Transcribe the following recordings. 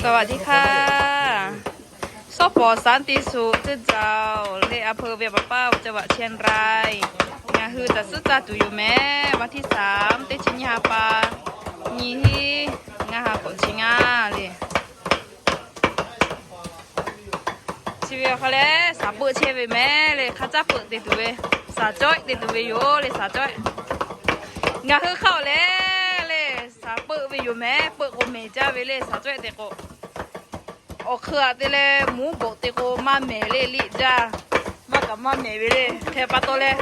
สวัสดีค่ะ Sawˉ pawˍ สันติสุข teˇ ceuˬ le, a hpeu ve paˍ paˇ จังหวัดเชียงราย. Ngaˬ hui caˬ suhˉ caˇ tuˬ yoˬ mehˍ. วันที่สาม teˇ chi nyiˇ ha pa, nyiˇ hinˉ ngaˇ ha k'awꞈ chi ngaˇ le. Chi ve awˬ hk'aw leh shaˍ peuˆ chehˇ ve mehˍ le, hk'a caˉ peuˆ te tuˬ ve, shaˍ cawehˆ te tuˬ ve yoˬ le, shaˍ cawehˆ. Ngaˬ hui hk'aw leh le, shaˍ peuˆ ve yoˬ mehˍ, peuˆ k'o mehˍ jaˇ ve le, shaˍ cawehˆ te k'o. Awˬ hk'eun aꞈ te leh mvuhˇ bawꞈ te k'o maˇ mehˍ le, liꞈ jaˇ. Maˇ kaꞈ maˇ mehˍ ve le, hk'e pa taw leh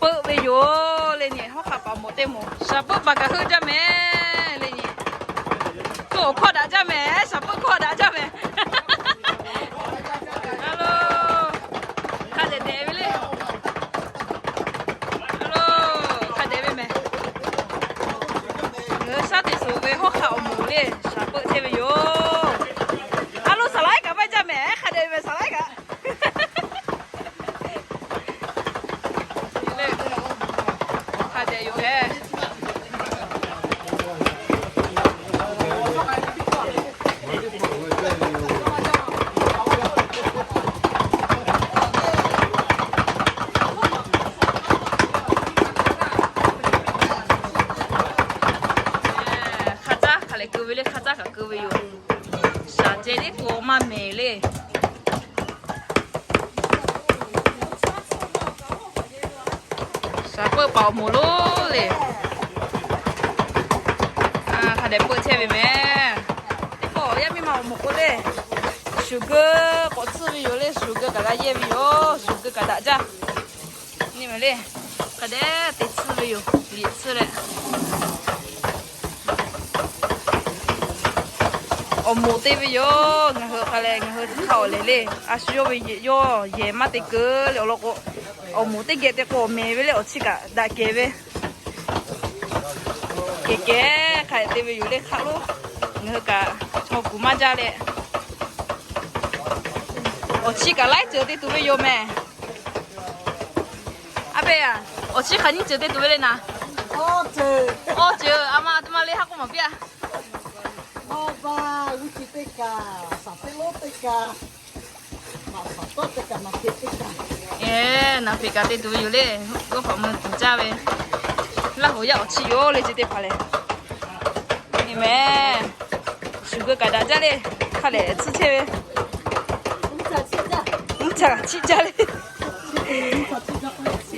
peuˆ ve yoˬ le. Nyi hawˉ hk'aˆ paˍ mawˬ teˇ moˍ, shaˍ peuˆ paˍ kaꞈ heuˆ jaˇ mehˍ le. Nyi hk'e awˬ hkawˇ daꞈ jaˇ mehˍ, shaˍ peuˆ hkawˇ daꞈ jaˇ mehˍ. Alo, hk'a dehꞈ dehꞈ ve le. Alo, hk'a dehꞈ ve mehˍ. Ngaˬ hui shaˉ te suhˍ ve hawˉ hk'aˆ awˬ moˍ le, shaˍ peuˆ chehˇ ve yoˬ. Alo, saˍ laˉ kaꞈ maˇ jaˇ mehˍ, hk'a dehꞈ ve mehˍ, saˍ laˉ kaꞈ. Hk'a dehꞈ yoˬ hehˉ. Hk'a caˉ hk'a lehˬ keu ve le, hk'a caˉ kaꞈ keu ve yoˬ. Shaˍ ceh tiˉ k'o maˇ mehˍ le. Shaˍ peuˆ paˍ awˬ moˍ lonˉ le. Hk'a dehꞈ peuˆ chehˇ ve mehˍ. Teˇ pawˆ yaˇ miˇ ma awˬ moˍ k'o le, shuˍ geu k'awꞈ tcuhˇ ve yoˬ le, shuˍ geu kaꞈ g'a yehˇ ve yoˬ, shuˍ geu kaꞈ daꞈ jaˇ. Nyi mehˍ le, hk'a dehꞈ te tcuhˇ ve yoˬ, liꞈ tcuhˇ leh. Awˬ moˍ te ve yoˬ. Ngaˬ hui hk'a leh ngaˬ hui hk'a awˬ lehˬ le, a shu yawˇ ve yawˇ yehˬ maˇ te keu le awˬ lawn k'o, awˬ moˍ teˇ geh te k'o mehˍ ve le, awˬ chi kaꞈ daꞈ kehˬ ve, kehˬ kehˬ hk'a te ve yoˬ le. Hk'aˆ lonˉ ngaˬ hui kaꞈ chaw kuˬ maˇ jaˇ leh, awˬ chi kaꞈ laiˉ ceuˬ te tuˬ ve yoˬ mehˍ. A pehˇ a, awˬ chi hk'aˬ nyiˇ ceuˬ te tuˬ ve le naˍ. Awˇ ceuˬ, a ma teˇ ma le haˉ k'oˆ maˍ piˇ a. Awˇ vaˇ g'uˇ suhˍ teˇ kaꞈ, shaˍ teˇ lonˉ teˇ kaꞈ, maꞈ shaˍ tawˆ teˇ kaꞈ, naˍ peꞈ teˇ kaꞈ. Eˬ, naˍ peꞈ kaꞈ te tuˬ ve yoˬ le. G'awˇ hpaꞈ mui tuˬ caˇ ve, Laˇ hoˍ yaˇ awˬ chi yoˬ le, chi teˇ hpaˍ lehˬ. Nyi mehˍ. Shuˍ geu kaꞈ daꞈ jaˇ le. Hk'a lehˬ tcuhˇ chehˇ ve, mvuhˇ caˇ chiˆ jaˇ le.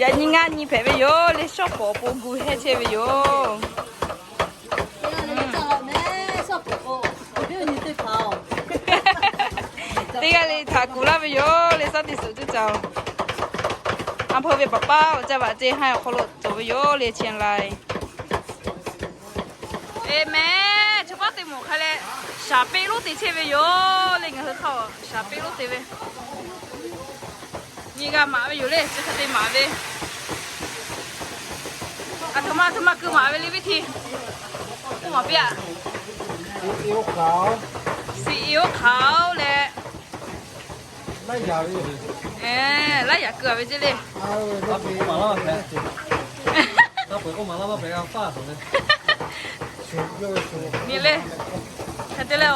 Yaꞈ nyi ngaˇ nyi hpehꞈ ve yoˬ le. Shawˉ pawˍ awˬ pon gu hehˇ chehˇ ve yoˬ. Teˇ g'aˇ le htaꞈ kuˬ laˇ ve yoˬ le, shaˉ te suhˍ cuˇ caˍ-oˬ. A hpeu ve paˍ paˇ awˬ caˇ vaꞈ ceˇ ha awˬ hk'aw lo cawˬ ve yoˬ le, เชียงราย. Eˬ mehˍ, chaw paˉ te mawˬ hk'a leh, shaˍ peˆ lonˉ te chehˇ ve yoˬ le. Ngaˬ hui hk'aw shaˍ peˆ lonˉ te ve. Nyi g'a maˍ ve yoˬ le, chi hk'e te maˍ ve. Aˬ htoꞈ ma aˬ htoꞈ ma keu maˍ ve le, viˉ hti. K'oˆ maˍ piˇ a. Siˍ iˍ oˇ hk'aˬ leh, laiˉ yaꞈ keu a ve ceˇ le. Nyi le, hk'e te leh, aˬ,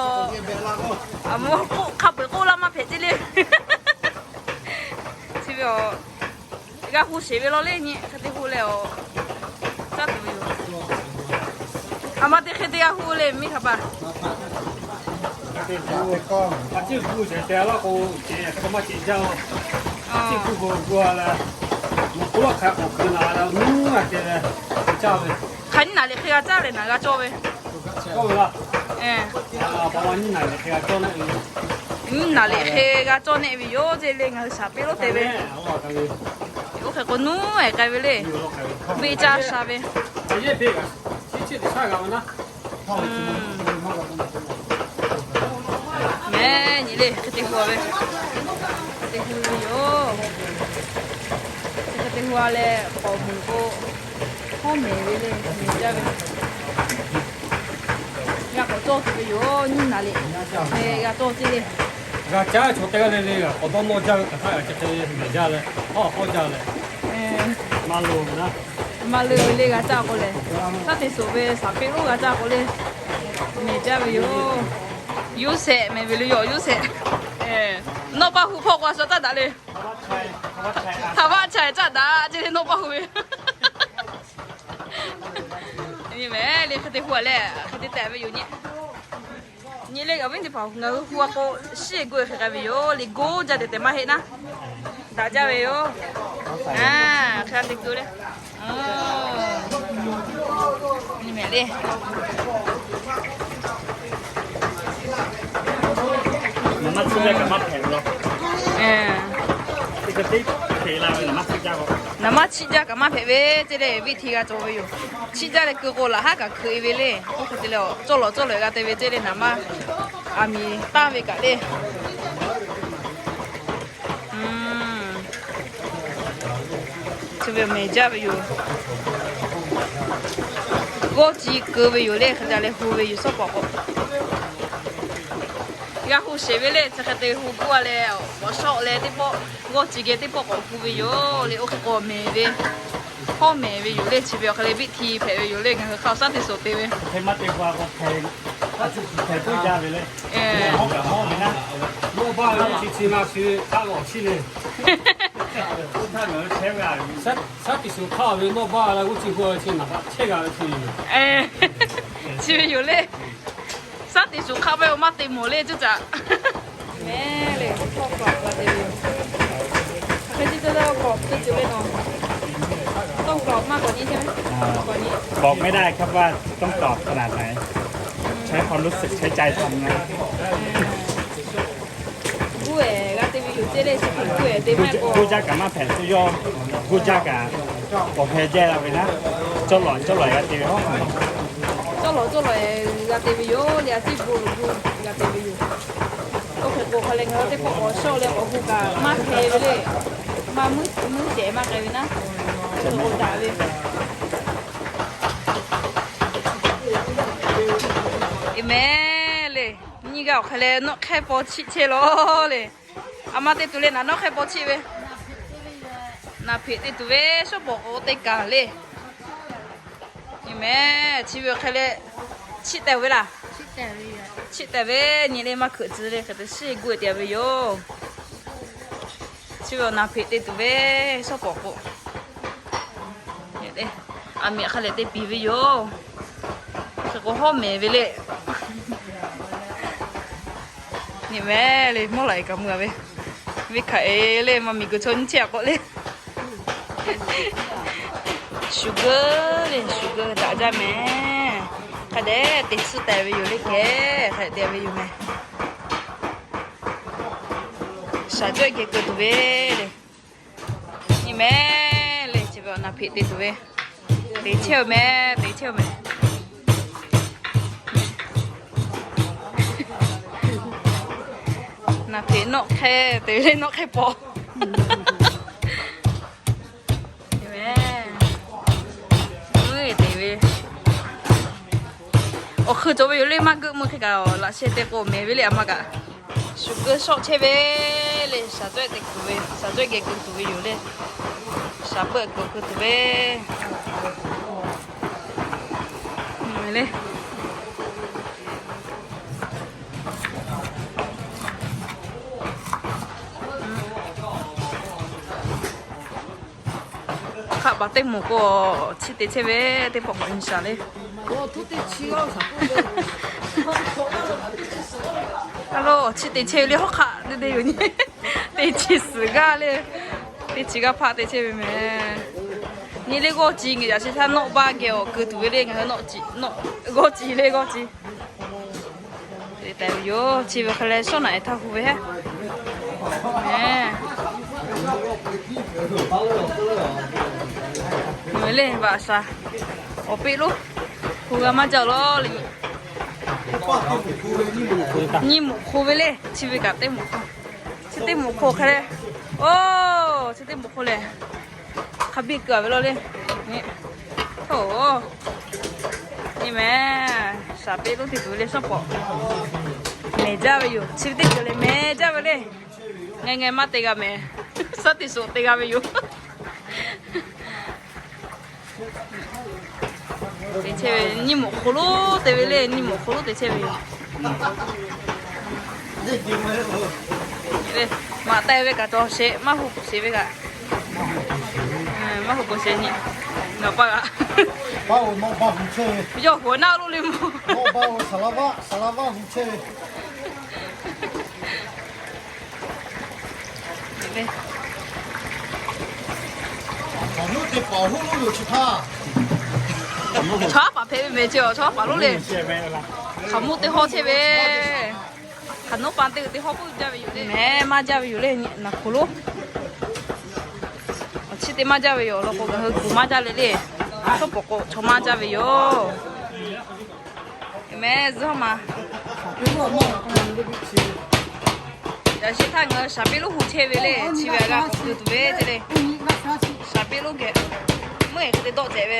aˬ moˍ k'oˆ hk'a peu-eˬ k'oˆ laˇ maˇ hpehꞈ ceˇ le. Chi ve aˬ, g'a hu sheˍ ve law le, nyi hk'e te hu leh aˬ, caˇ tuˬ ve yoˬ. Aˬ ma te hk'e te g'a hu le, miˇ hk'a paˍ. A ciˉ gu sheˍ te laˇ k'o, ceˬ hk'e maˇ ceˬ jaˇ-oˬ. A ciˉ gu k'o gu leh, mawˬ k'oˆ laˇ hk'a k'awꞈ keu na leh nuˇ a te leh, caˇ ve. Hk'aˬ nyiˇ naˍ liꞈ hk'e g'a caˇ leh naˍ g'a cawˇ ve. Nyiˇ naˍ liꞈ hk'e g'a cawˇ nehˆ ve yoˬ ceˇ le, ngaˬ hui shaˍ peˆ lonˉ te ve. Oˇ hk'e k'o nuˇ ehˍ k'ai ve le. Venˇ caˇ sha ve. Mehˍ nyi le, hk'e te hu ve, hk'e te hu ve yoˬ. Hk'e te hu a leh k'awꞈ muiˬ k'o, hawˉ mehˍ ve le, mehˍ jaˇ ve. G'a k'awꞈ cawˇ tuˬ ve yoˬ, nyiˇ naˍ liꞈ. G'a cawˇ ceˇ le. G'a caˉ chaw teˇ g'aˇ le le, k'awꞈ dawˇ nawˇ jaˇ ve hk'aˬ htaˇ g'a chi hk'e mehˍ jaˇ leh, hawˉ hawˉ jaˇ leh, maˇ lo ve naˉ, maˇ lo ve le g'a caˇ k'o lehˬ, shaˉ te suhˍ ve shaˍ peˆ lonˉ g'a caˇ k'o le, mehˍ jaˇ ve yoˬ. Yoˇsehꞈ mehˍ ve le, yawˇ Yoˇsehꞈ. Nawˇ paˇ hu hpawˇ k'o a shaw caˇ daꞈ le. Htaꞈ vaˆ cha caˇ daꞈ ce le, nawˇ paˇ hu ve. Nyi mehˍ le, hk'e te hu a leh hk'e te tehꞈ ve yoˬ nyi. Nyi le, awˬ viˉ teˇ hpaˍ, ngaˬ hui hu a k'o, shiˉ e gu e hk'e k'ai ve yoˬ. Liꞈ goˇ jaˇ tehꞈ tehꞈ maˇ heˆ naˉ, daꞈ jaˇ ve yoˬ. Hk'e te keu le. Nyi mehˍ le. Naˍ maˇ chiˆ jaˇ kaꞈ maˇ hpehꞈ ve yoˬ. Naˍ maˇ chiˆ jaˇ kaꞈ maˇ hpehꞈ ve ce le, viˆ hti g'a cawˬ ve yoˬ. Chiˆ jaˇ leh keu k'o laꞈ haˉ kaꞈ hkeuꞈ e ve le. Oˇ hk'e te leh, cawˇ lawˬ cawˇ lawˬ g'a te ve ce le, naˍ maˇ aˬ miˍ taˇ ve kaꞈ le. Chi ve mehˍ jaˇ ve yoˬ. G'awˇ ci keu ve yoˬ le, hk'e te leh hu ve yoˬ shawˉ pawˍ k'o. G'a hu sheˍ ve le, chi hk'e te hu guˇ a leh, awˬ shawˆ leh teˇ pawˆ, g'awˇ ci geh teˇ pawˆ k'awꞈ hu ve yoˬ le. Oˇ hk'e k'o mehˍ ve, hawˉ mehˍ ve yoˬ le. Chi ve awˬ hk'e leh viˆ hti hpehꞈ ve yoˬ le, ngaˬ hui hk'a awˬ shaˉ teˇ suhˍ te ve. Hk'e maˇ te k'o a k'o hpehꞈ, a ciˉ hpehꞈ puiˉ jaˇ ve le. Hawˉ kaꞈ hawˉ ve naˉ, nawˇ baˇ ve g'awˇ ci chi ma chi hk'aˆ lawˬ chiˇ le. Oˇ htaˇ ngaˬ hui chehˇ ve a, shaˉ teˇ suhˍ hk'aˆ ve nawˇ baˇ leh g'awˇ ci hu ve chi naˍ baꞈ chehˇ g'a ve chi. Chi ve yoˬ le. Shaˉ teˇ suhˍ hk'aˆ ve maˇ te mawˬ le cuˇ caꞈ. Mehˍ le, tawˇ hkawˇ g'a te ve yoˬ. Hk'e te tawˇ hkawˇ te tuˬ le nawˬ. Tawˇ hkawˇ maˇ k'awꞈ nyi ce. K'awꞈ nyi. บอกไม่ได้ครับว่าต้องตอบขนาดไหน ใช้ความรู้สึก ใช้ใจทำนะ Guˇ ehˍ g'a te ve yoˬ ce le, chi hk'e guˇ ehˍ te maˇ k'o. Guˇ jaˇ kaꞈ maˇ hpehꞈ tuˬ yawˇ, guˇ jaˇ kaꞈ k'awꞈ hpehꞈ jaˇ la ve naˉ, cawˇ lawˬ cawˇ lawˬ g'a te ve, cawˇ lawˬ cawˇ lawˬ g'a te ve yoˬ le, a ciˉ bon lo gu g'a te ve yoˬ. Oˇ hk'e k'o hk'a leh ngaˬ hui teˇ pawˆ k'awꞈ shawˆ leh k'awꞈ hu kaꞈ maˇ hpehꞈ ve le. Maˇ muiˉ muiˉ cehˬ maˇ k'ai ve naˉ, k'awꞈ daꞈ ve Aˬ mehˍ le. Nyiˇ g'aˇ awˬ hk'e leh nawˆ hk'ehˇ paw chiˆ chehˇ law le. A ma te tuˬ le, naˍ nawˆ hk'ehˇ paw chiˆ ve. Naˍ hpeꞈ te tuˬ ve shawˉ pawˍ k'o te kaˬ le. Aˬ mehˍ, chi ve awˬ hk'e leh chiˆ tehˬ ve laˇ. Chiˆ tehˬ ve nyi le, maˇ hkeuꞈ tcuh le, hk'e te shiˉ guˇ te ve yoˬ. Chi ve awˬ naˍ hpeꞈ te tuˬ ve shawˉ pawˍ k'o, aˬ miˍ hk'a lehˬ te piˍ ve yoˬ. Hk'e k'o hawˉ mehˍ ve le. Nyi mehˍ le, mawˇ laꞈ e kaꞈ mui a ve, venˇ hkaꞈ e le, maˇ miˬ guiˬ chaw nyiˇ chehˇ a k'o le. Shu geuˆ le, shu geuˆ daꞈ jaˇ mehˍ. Hk'a dehꞈ te tsuhˇ tehꞈ ve yoˬ le kehˬ, hk'a dehꞈ te ve yoˬ mehˍ. Shaˍ cawehˇ geh keu tuˬ ve le. Nyi mehˍ le, chi ve awˬ naˍ hpeꞈ te tuˬ ve, te chehˇ mehˍ, te chehˇ mehˍ. Naˍ hpeꞈ nawˆ hk'ehˇ te le, nawˆ hk'ehˇ paw. Awˬ hk'ui cawˬ ve yoˬ le, maˇ geuˆ mui hk'e kaꞈ laꞈ sheh te k'o mehˍ ve le, a ma kaꞈ. Shu geuˆ shawˆ chehˇ ve le, shaˍ cawehˇ te kuˬ ve, shaˍ cawehˇ geh keu tuˬ ve yoˬ le. Shaˍ peuˆ kuˬ keu tuˬ ve le. Hk'aˆ baˬ teˇ moˍ k'o, chi te chehˇ ve teˇ pawˆ k'awꞈ nyi shaˍ le. A lo, chi te chehˇ ve le, hawˉ hk'aˆ te te yoˬ nyi. Teˇ chi suhˍ g'aˇ le. Teˇ chi g'aˇ hpaˆ te chehˇ ve mehˍ. Nyi le g'awˇ ci nyi yaꞈ chi htaˇ nawˆ baˇ geh awˬ keu tuˬ ve le, ngaˬ hui g'awˇ ci le g'awˇ ci. Te tehꞈ ve yoˬ. Chi ve hk'e leh shawˉ naꞈ e htaˇ hu ve heˉ. Nyi le vaꞈ shaˍ awˬ peˆ lonˉ hu g'a maˇ jaˇ law le. Nyi moꞈ hk'o ve le, chi ve kaꞈ teˇ moꞈ hk'o. Chi teˇ moꞈ hk'o hk'e le. Oˇ, chi teˇ moꞈ hk'o lehˬ, hk'a biˇ keu a ve law le. Nyi mehˍ, shaˍ peˆ lonˉ te tuˬ ve le shawˉ pawˍ. Mehˍ jaˇ ve yoˬ. Chi ve teˇ ceuˬ lehˬ mehˍ jaˇ ve le. Ngaˬ ngaˬ maˇ te g'a mehˍ. Shaˉ teˇ suhˍ te g'a ve yoˬ. Te chehˇ ve nyi moꞈ hk'o lonˉ te ve le, nyi moꞈ hk'o lonˉ te chehˇ ve yoˬ. Maꞈ te ve kaꞈ cawˬ sheˍ, maˇ hu sheˍ ve kaꞈ, maˇ hu sheˍ nyi. Nawˬ pa kaꞈ, yawˇ hui naˆ lo le mawˬ. Chaw paˍ hpehꞈ ve mehˍ chi, chaw paˍ lonˉ le. Hk'aˬ moˇ teˇ hawˇ chehˇ ve, hk'aˬ nawˉ pa teˇ g'uiˬ teˇ hawˇ k'oˆ jaˇ ve yoˬ le. Mehˍ maˇ jaˇ ve yoˬ le, naˬ hk'oˬ lo. Awˬ chi teˇ maˇ jaˇ ve yoˬ, law k'o ngaˬ hui kuˬ maˇ jaˇ le le. Chaw paˍ k'o chaw maˇ jaˇ ve yoˬ. Mehˍ zuhˇ ma. Yaꞈ shi htaˇ ngaˬ hui shaˍ piˇ lonˉ hu chehˇ ve le, chi ve g'a k'awꞈ kuˬ tuˬ ve ceˇ le. Shaˍ piˇ lonˉ geh meuˇ eˬ hk'e te dawˆ cehꞈ ve.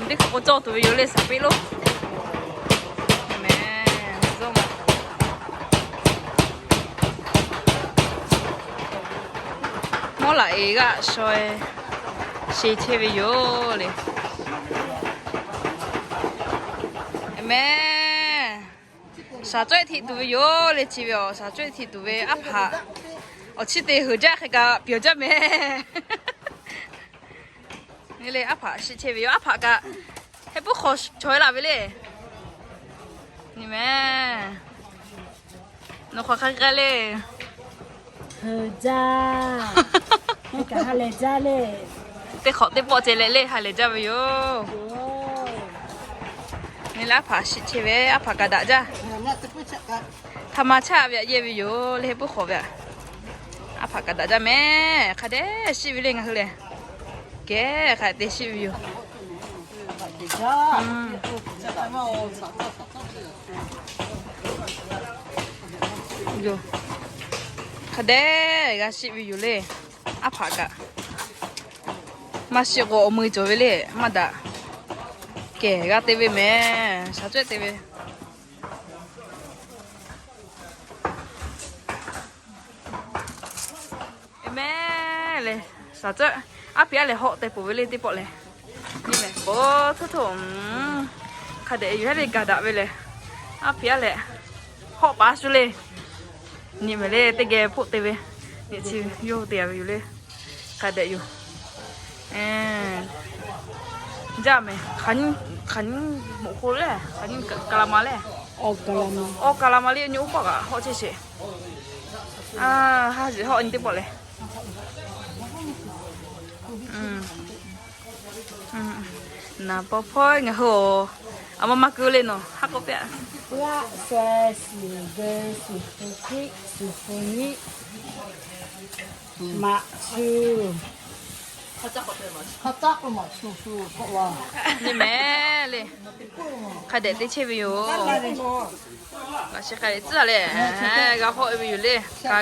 Teˇ hk'awꞈ k'o cawˇ tuˬ ve yoˬ le, shaˍ piˇ lonˉ. Mehˍ zuhˇ ma. Mawˇ laꞈ eˬ g'aˆ shaw e sheˍ chehˇ ve yoˬ le. Mehˍ shaˍ cawehˆ hteꞈ tuˬ ve yoˬ le, chi ve awˬ shaˍ cawehˆ hteꞈ tuˬ ve aˉ hpaꞈ. Awˬ chi te heuˬ jaˇ hk'e kaꞈ pyawˬ jaˇ mehˍ. Nyi le, aˉ hpaꞈ shiˆ chehˇ ve yoˬ. Aˉ hpaꞈ kaꞈ heh puiˉ hk'aw chaweh laˬ ve le. Nyi mehˍ. Nawˬ hk'aˬ hk'e k'ai le. Heuˬ jaˇ. Kaꞈ ha lehˬ jaˇ le. Teˇ hk'awꞈ teˇ pawˆ ceh leh le ha lehˬ jaˇ ve yoˬ. Nyi le, aˉ hpaꞈ shiˆ chehˇ ve, aˉ hpaꞈ kaꞈ daꞈ jaˇ. Hta ma chaˇ ve aꞈ yehˇ ve yoˬ le, heh puiˉ hk'awꞈ ve aꞈ. Aˉ hpaꞈ kaꞈ daꞈ jaˇ mehˍ. Hk'a dehꞈ shiˆ ve le ngaˬ hui lehˬ. Kehˬ hk'a te shiˆ ve yoˬ. Yoˬ. Hk'a dehꞈ g'a shiˆ ve yoˬ le. Aˉ hpaꞈ kaꞈ maˇ shiˆ k'o awˬ mui cawˬ ve le. Maˇ daꞈ. Kehˬ g'a te ve mehˍ. Shaˍ cawehˆ te ve. Mehˍ le, shaˍ cawehˆ aˉ hpiꞈ aˉ lehˬ hawˆ te peuˬ ve le teˇ pawˆ lehˬ. Nyi mehˍ k'o, htoˇ htoˇ, hk'a dehꞈ yuˬ hehˉ ve gaˬ daꞈ ve lehˬ, aˉ hpiꞈ aˉ lehˬ hawˆ paˍ shu le. Nyi mehˍ le, teˇ geh hpoˆ te ve, nyi chi yawˇ hui te a ve yoˬ le. Hk'a dehꞈ yoˬ. Jaˇ mehˍ, hk'aˬ nyi, hk'aˬ nyi moꞈ k'o le, hk'aˬ nyi kaˍ laˍ ma le. Awˬ kaˍ laˍ ma le, nyi oˇ pawˆ kaꞈ hawˆ chehˇ sheˍ. Haˉ zuhꞈ hawˆ nyi teˇ pawˆ lehˬ. Naˍ paw hpawˇ ngaˬ hui-oˬ, a ma maˇ keu le nawˬ haˉ k'oˆ piˇ-a. Suhˍ suhˍ, suhˍ suhˍ, suhˍ suhˍ nyi, maꞈ shuˍ. Nyi mehˍ le. Hk'a dehꞈ te chehˇ ve yoˬ. Laꞈ sheh hk'a dehꞈ tcuhˉ leh g'a hawˆ ve yoˬ le. Hk'a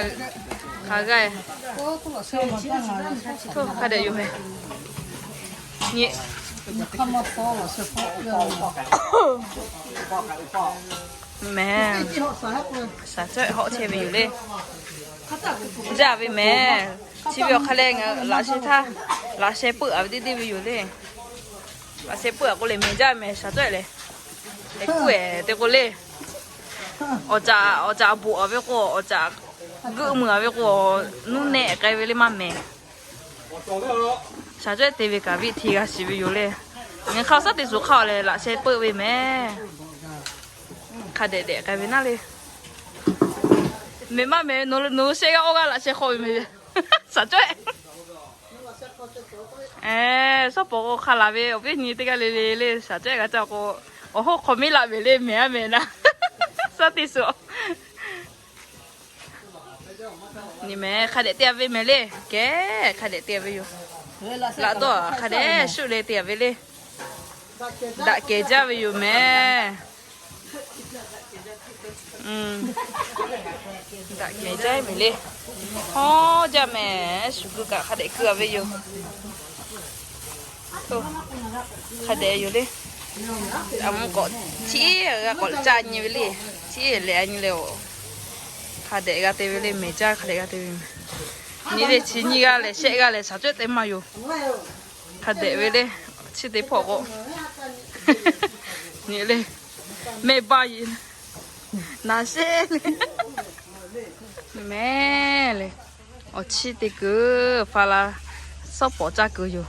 g'a, hk'a dehꞈ yoˬ mehˍ. Nyi mehˍ. Shaˍ cawehˆ hawˆ chehˇ ve yoˬ le. Jaˇ ve mehˍ. Chi ve awˬ hk'a leh ngaˬ laꞈ sheh htaˇ, laꞈ sheh peuˆ a ve teˇ teˇ ve yoˬ le. Laꞈ sheh peuˆ a k'o lehˬ mehˍ jaˇ mehˍ shaˍ cawehˆ lehˬ. Lehˬ kuˉ ehˍ te k'o le. Awˬ caꞈ, awˬ caꞈ boꞈ a ve k'o, awˬ caꞈ geuˆ meuˬ a ve k'o, nuˇ nehˆ k'ai ve le maˇ mehˍ. Shaˍ cawehˆ te ve kaꞈ viˆ hti g'a shiˍ ve yoˬ le. Ngaˬ hk'a shaˉ te suhˍ hk'a lehˬ laꞈ sheh peuˆ ve mehˍ. Hk'a dehꞈ dehꞈ k'ai ve naˉ le. Mehˍ maˇ mehˍ, nawˬ hui shehˆ g'aˇ awˇ g'aˇ laꞈ sheh hk'aw ve mehˍ. Shaˍ cawehˆ. Shawˉ pawˍ k'o hk'a laˬ ve awˬ viˉ nyi teˇ g'aˇ le le le shaˍ cawehˆ g'a caˇ k'o, awˬ hoˉ hk'aw miˉ laꞈ ve le mehˍ a mehˍ na. Shaˉ te suhˍ. Nyi mehˍ hk'a dehꞈ te a ve mehˍ le. Kehˬ hk'a dehꞈ te a ve yoˬ. Laꞈ dawˇ hk'a dehꞈ shuˆ leh te a ve le. Daꞈ kehˬ jaˇ ve yoˬ mehˍ. Daꞈ kehˬ jaˇ mehˍ le. Hawˉ jaˇ mehˍ, shuˍ keu kaꞈ hk'a dehꞈ keu a ve yoˬ. Hk'a dehꞈ yoˬ le. Aˬ mvuh k'awꞈ chiˉ g'a k'awꞈ caˇ nyi ve le. Chiˉ lehꞈ nyi leh-oˬ, hk'a dehꞈ g'a te ve le. Mehˍ jaˇ hk'a dehꞈ g'a te ve. Nyi le chi nyiˇ g'aˇ lehˬ shehˆ g'aˇ lehˬ shaˍ cawehˆ te maˇ yoˬ. Hk'a dehꞈ ve le, chi teˇ hpawˇ k'o, nyi le, mehˆ baˇ yi, naˍ sheˉ le, mehˍ le, awˬ chi te kuiˬ fa la, shawˉ pawˍ caˇ kuiˬ yoˬ,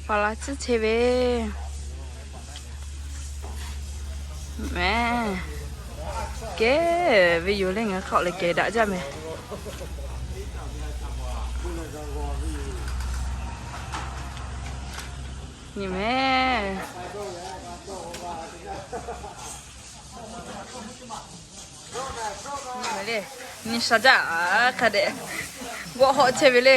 fa la tcuhˉ chehˇ ve, mehˍ, kehˬ ve yoˬ le, ngaˬ hk'aw leh kehˬ daꞈ jaˇ mehˍ. Nyi mehˍ. Nyi sha jaˇ hk'a dehꞈ g'awˆ hawˆ chehˇ ve le.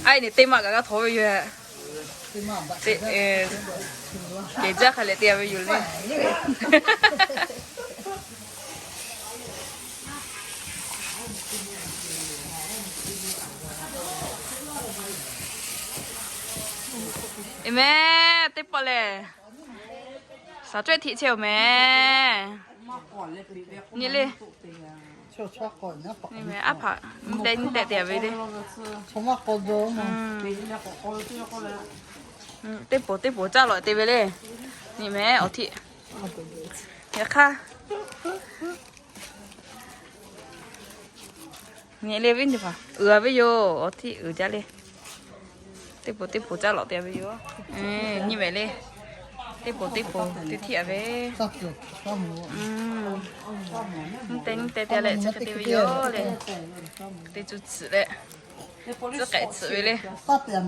Aiˉ ni teˇ maˆ kaꞈ g'a htaw ve yoˬ. Kehˬ jaˇ hk'a leh te ve yoˬ le. Eˬ mehˍ, teˇ pawˆ lehˬ, shaˍ cawehˇ htiˆ chehˇ oˬ mehˍ. Nyi le. Aˉ hpaꞈ nyi tehˆ nyi tehˆ te ve le. Teˇ poˬ teˇ poˬ caˇ lawꞈ te ve le. Nyi mehˍ awˬ htiˆ. Yaꞈ hk'aˇ nyi le, viˉ teˇ hpaˍ uiˍ a ve yoˬ. Awˬ htiˆ uiˍ jaˇ le. Teˇ poˬ teˇ poˬ caˇ lawꞈ te ve yoˬ. Nyi mehˍ le. Teˇ poˬ teˇ poˬ te htiˆ a ve. Nyi te nyi te te leh chi hk'e te ve yoˬ le. Te cuˇ tcuhꞈ leh, tcuhˉ k'ehꞈ tcuhꞈ ve le. Tcuhˉ k'ehꞈ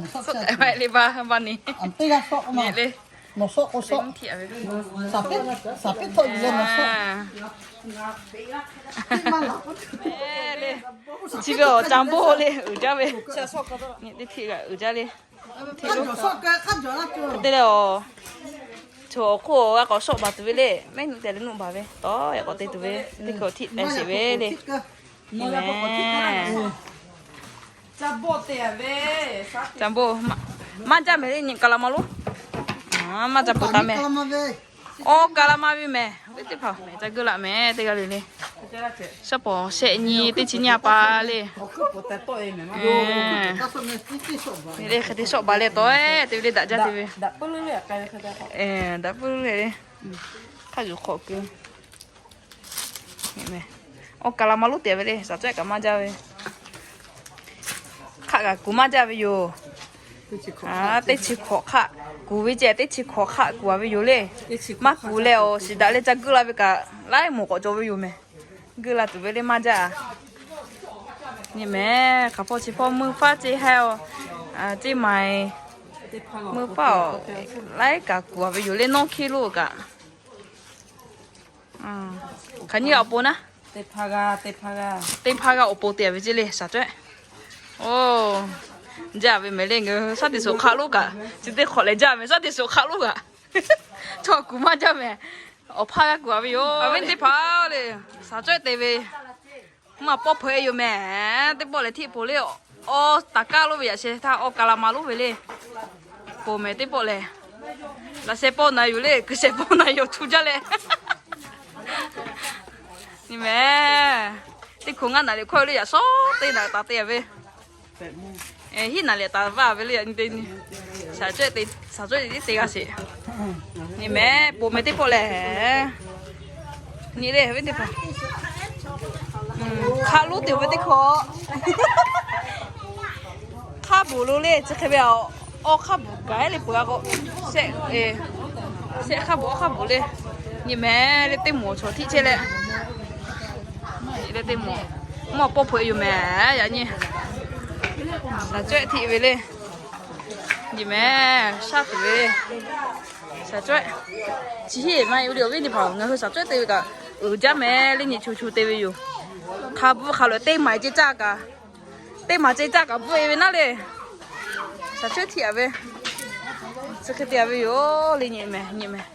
maˇ heˆ le, baˇ baˇ ni. Nyi le. Chi ve awˬ ca boˆ le uiˍ jaˇ ve. Nyi teˇ htiˆ g'aꞈ uiˍ jaˇ le. Te leh aˬ, chaw awˬ hk'oˆ g'a k'awꞈ shawˆ baˬ tuˬ ve le. Mehˉ nuˆ tehˬ leh nuˆ baˬ ve tawˇ yaꞈ k'awꞈ te tuˬ ve teˇ hkui awˬ htiˆ tehꞈ sheˍ ve le. Nyi mehˍ. Ca boˆ maˇ jaˇ mehˍ le, nyi ka la ma lo. Maˇ ca peuˬ taˍ mehˍ. Awˬ ka la ma ve mehˍ. Teˇ hpaˍ mehˍ ca geuˆ laꞈ mehˍ teˇ g'aˇ le le. Shaˉ pawˍ shehˆ nyi teˇ chi nyi a pa le. Hk'e te shawˆ baˬ leh tawˇ te ve le daꞈ jaˇ te ve. Daꞈ puiˉ le. Hk'aˇ yuˬ hk'awꞈ keu. Awˬ ka la ma lo te ve le, shaˍ cawehˇ kaꞈ maˇ jaˇ ve. Hk'aˆ kaꞈ kuˬ maˇ jaˇ ve yoˬ. Teˇ chi hkawꞈ hk'aˆ kuˬ ve ceh, teˇ chi hkawꞈ hk'aˆ kuˬ a ve yoˬ le. Maˇ kuˬ leh awˬ shiˍ daꞈ leh ca geuˆ la ve kaꞈ laiˉ moˍ k'awꞈ cawˬ ve yoˬ mehˍ. Geuˆ la tuˬ ve le maˇ jaˇ. Nyi mehˍ, hk'aˬ hpawˇ chi hpawˇ meuˇ faˉ ceˇ haiˇ-oˬ, ceˇ maiˍ, meuˇ faˉ-oˬ, laiˉ kaꞈ kuˬ a ve yoˬ le, nawˇ hkiˇ lo kaꞈ. Hk'aˬ nyi awˬ pon naˉ, teˇ hpaˍ g'a awˬ pon te ve ceˇ le shaˍ cawehˇ. Oˬ, jaˇ ve mehˍ le, ngaˬ hui shaˉ teˇ suhˍ hk'aˆ lo kaꞈ, chi teˇ hk'awꞈ lehˬ jaˇ mehˍ, shaˉ teˇ suhˍ hk'aˆ lo kaꞈ, chaw kuˬ maˇ jaˇ mehˍ. Awˬ hpaˇ g'a kuˬ a ve yoˬ. Awˬ viˉ teˇ hpaˍ le, shaˍ cawehˇ te ve, mvuhˇ ma pawˆ hpeuꞈ e yoˬ mehˍ. Teˇ pawˆ lehˬ htiˆ poˬ le, awˬ taˍ kaˇ lo ve yaꞈ sheh htaˇ awˬ ka la ma lo ve le. Poˬ mehˍ teˇ pawˆ lehˬ, laꞈ sheh pawˆ na yoˬ le, kuiˬ sheh pawˆ na yoˬ, chu jaˇ leh. Nyi mehˍ, teˇ hkoꞈ ngaˇ naˍ riˍ hkawˇ le yaꞈ shawˉ teˇ naˍ taˍ te ve. Hiˉ naˍ leh taˍ vaˇ ve le, nyi te nyi. Shaˍ cawehˇ te g'a sheˍ. Nyi mehˍ, poˬ mehˍ teˇ pawˆ lehˬ, nyi le ve teˇ hpaˍ, hk'aˆ lonˉ te ve teˇ hkawꞈ. Hk'aˆ bvuhꞈ lo le chi hk'e ve, awˬ hk'aˆ bvuhꞈ gaˬ le peuˬ a k'o, shehˆ hk'aˆ bvuhꞈ awˬ hk'aˆ bvuhꞈ le. Nyi mehˍ le, teˇ moˍ chaw htiˆ chehˇ leh, le teˇ moˍ, mvuhˇ ma pawˆ hpeuꞈ e yoˬ mehˍ. Yaꞈ nyi shaˍ cawehˇ htiˆ ve le. Nyi mehˍ, shaˉ tuˬ ve le. Shaˍ cawehˇ chi hiˆ maˇ heˆ ve le, awˬ viˉ teˇ hpaˍ, ngaˬ hui shaˍ cawehˇ te ve kaꞈ uiˍ jaˇ mehˍ le, nyi chu chu te ve yoˬ. Hk'a bvuhˆ hk'a loꞈ teˇ maˍ ceh caˇ kaꞈ, teˇ maˍ ceh caˇ kaꞈ bvuhˆ e ve naˉ le. Shaˍ cawehˇ htiˆ a ve, chi hk'e te a ve yoˬ le, nyi mehˍ, nyi mehˍ.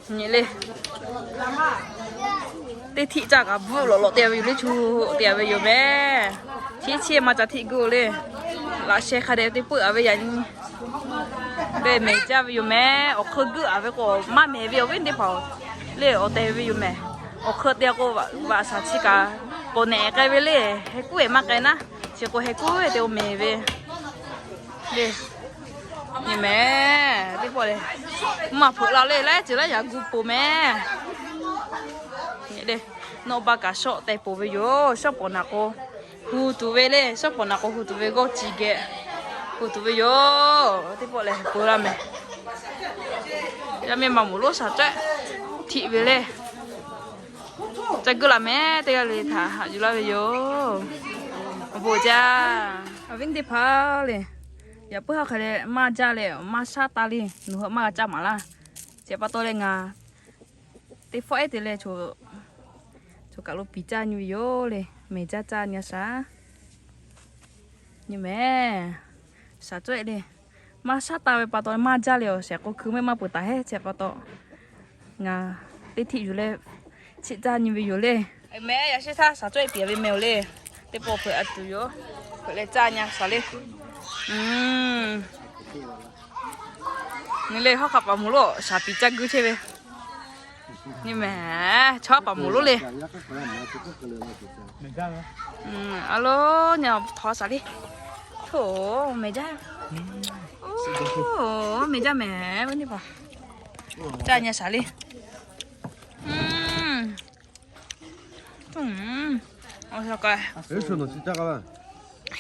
Nyi le. Teˇ htiˆ caˇ kaꞈ bvuhˆ lawꞈ lawꞈ te ve yoˬ le, chu te ve yoˬ mehˍ. Chi chi maˇ ca htiˆ geuˆ le. Laꞈ sheh hk'a dehꞈ te peuˬ a ve yaꞈ nyi. Mehˍ jaˇ ve yoˬ mehˍ. Awˬ hk'eun geuˆ a ve k'o maˇ mehˍ ve, awˬ viˉ teˇ hpaˍ-oˬ. Le awˬ tehˬ ve yoˬ mehˍ. Awˬ hk'eun te k'o, vaꞈ shaˍ chi kaꞈ k'awꞈ nehˬ k'ai ve le. Heh kuˉ ehˍ maˇ k'ai naˉ, chi k'o heh kuˉ ve te k'o mehˍ ve le. Nyi mehˍ, teˇ pawˆ le, maˇ hpeuꞈ la le, laiˉ ceuˬ laiˉ yaꞈ gu poˬ mehˍ. Nyi le, nawˬ ba kaꞈ shawˆ teh poˬ ve yoˬ. Shawˉ pawˍ naˍ k'o hu tuˬ ve le, shawˉ pawˍ naˍ k'o hu tuˬ ve g'awˇ ci geh hu tuˬ ve yoˬ. Teˇ pawˆ lehˬ peuˬ laˇ mehˍ. Yaˇ miˇ ma moˍ lonˉ shaˍ cawehˆ htiˆ ve le. Ca guˇ laˬ mehˍ, teˇ g'aˇ le htaꞈ haꞈ yuˬ laˇ ve yoˬ. Awˬ bon jaˇ. Awˬ viˉ teˇ hpaˍ le, yaꞈ puiˉ ha hk'e leh maˇ jaˇ leh maˇ shaˉ taˇ le, nawˬ hui maˇ g'a caˇ maˍ laˇ. Chi pa taw leh ngaˬ teˇ hpawˆ ehˉ te leh choˬ kaˬ lo piˍ caˇ nyi ve yoˬ le. Mehˬ jaˇ caˇ nyi a shaˍ. Nyi mehˍ, shaˍ cawehˆ le. Maˇ shaˉ taˇ ve pa taw maˇ jaˇ le, awˬ shehˍ k'o hkui mehˆ maˇ peuˬ taˍ hehˉ. Chi pa taw ngaˬ teˇ htiˆ yuˬ leh chiˆ caˇ nyi ve yoˬ le. Mehˍ, yaꞈ shehˉ htaˇ shaˍ cawehˆ piˍ ve mehˍ oˬ le. Teˇ pawˆ hpeuꞈ a tuˬ yoˬ. Hpeuꞈ leh caˇ nyi a shaˍ le. Nyi le, hawˉ hk'aˆ paˍ moˍ lonˉ shaˍ piˍ caˇ guˇ chehˇ ve. Nyi mehˍ, chaw paˍ moˍ lonˉ le. A lo, nyi htaw shaˍ le. Hto, mehˍ jaˇ. Mehˍ jaˇ mehˍ, ve teˇ hpaˍ. Caˇ nyi a shaˍ le.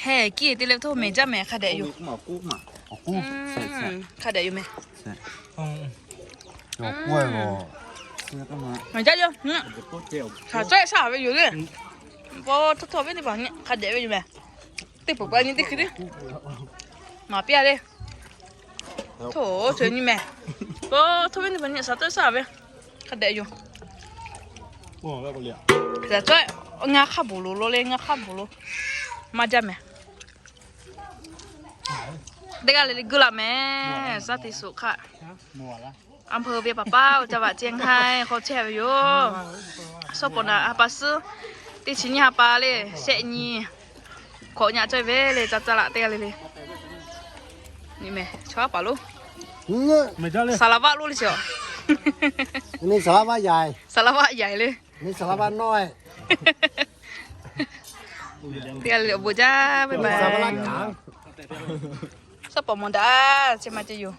Heh kiˇ te leh htawˇ mehˍ jaˇ mehˍ hk'a dehꞈ yoˬ. Hk'a dehꞈ yoˬ mehˍ. Mehˍ jaˇ yoˬ. Shaˍ cawehˆ shaˉ ve yoˬ le. Paw htawˇ htawˇ ve teˇ hpaˍ nyi hk'a dehꞈ ve yoˬ mehˍ. Teˇ peuˬ pa nyi teˇ hkui le. Maˍ piˇ a le. Hto, co nyi mehˍ. Paw htawˇ ve teˇ hpaˍ nyi shaˍ cawehˆ shaˉ ve hk'a dehꞈ yoˬ. Shaˍ cawehˆ ngaˇ hk'aˇ bvuhˬ loˍ lo le, ngaˇ hk'aˇ bvuhˬ lo. Maˇ jaˇ mehˍ. Teˇ g'aˇ le le guˇ laˬ mehˍ. Shaˉ te suhˍ hk'aˆ. อำเภอ ve paˍ paˍ จังหวัดเชียงราย hk'aw chehˇ ve yoˬ. Shawˉ pawˍ naˍ ha pa suhˉ, teˇ chi nyiˇ ha pa le, shehˆ nyi hkawꞈ nyaꞈ cawehˇ ve le, ca caˇ laꞈ teˇ g'aˇ le le. Nyi mehˍ, chaw paˍ lonˉ, สารวัตร lonˉ le chi a. สารวัตร ใหญ่ สารวัตร ใหญ่ le. Teˇ g'aˇ le le awˬ bon jaˇ, bye bye. Shawˉ pawˍ mawˬ daꞈ, chi ma ce yoˬ.